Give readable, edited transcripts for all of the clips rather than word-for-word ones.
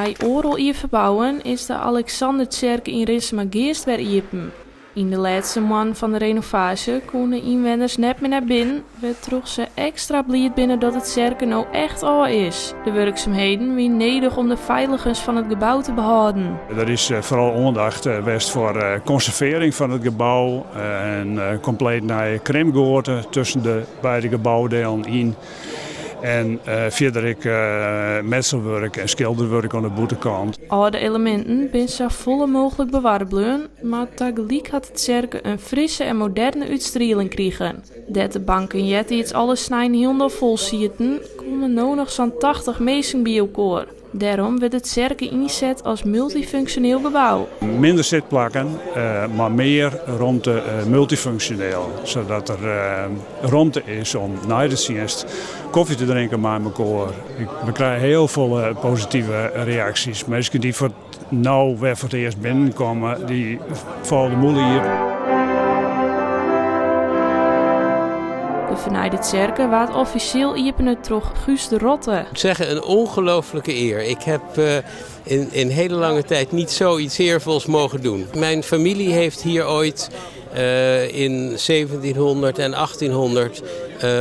Nei oardel jier ferbouwen is de Alexandertsjerke yn Rinsumageast wer iepen. Yn de lêste moannen fan de renovaasje koene ynwenners net mear nei binnen, wêrtroch se ekstra bliid binne dat de tsjerke no echt ôf is. De wurksumheden wiene nedich om de feiligens fan it gebou te behâlden. Der is foaral oandacht west foar konservearring fan it gebou en kompleet nije krimpgoaten tusken de beide geboudielen yn. En fierder ek metselwurk en skilderwurk oan de bûtenkant. Alde eleminten binne sa folle mooglik bewarre bleaun, mar tagelyk hat de tsjerke in frisse en moderne útstrieling krigen. Dêr't de banken eartiids alle sneinen hielendal fol sieten, komme no noch sa'n 80 minsken by elkoar. Dêrom wurdt de tsjerke ynset as multyfunksjoneel gebou. Minder sitplakken, mar mear romte multyfunksjoneel, sadat der romte is om nei de tsjinst kofje te drinken mei mekoar. We krije hiel folle positive reaksjes. Minsken dy't foar no wer foar it earst binnenkomme, dy falle de mûle iepen. De fernijde tsjerke waard offisjeel iepene troch Guus de Rotte. Ik zeggen, een ongelooflijke eer. Ik heb in hele lange tijd niet zoiets eervols mogen doen. Mijn familie heeft hier ooit in 1700 en 1800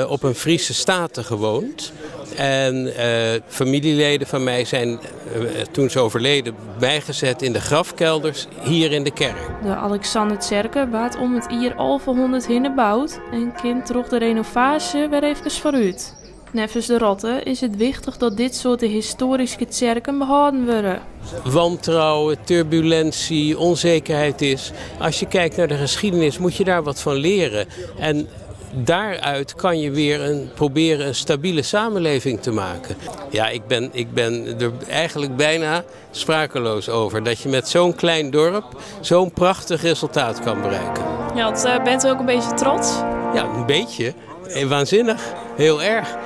op een Friese state gewoond. En familieleden van mij zijn toen ze overleden bijgezet in de grafkelders hier in de kerk. De Alexandertsjerke waard om it jier 1100 hinne boud en kin troch de renovaasje wer efkes foarút. Neffens de Rotte is it wichtich dat dit soarte histoaryske tsjerken behâlden wurde. Wantrouwen, turbulentie, onzekerheid is. Als je kijkt naar de geschiedenis moet je daar wat van leren. En daaruit kan je weer een, proberen een stabiele samenleving te maken. Ja, ik ben, ik ben er eigenlijk bijna sprakeloos over. Dat je met zo'n klein dorp zo'n prachtig resultaat kan bereiken. Ja, want, bent u ook een beetje trots? Ja, een beetje. Waanzinnig. Heel erg.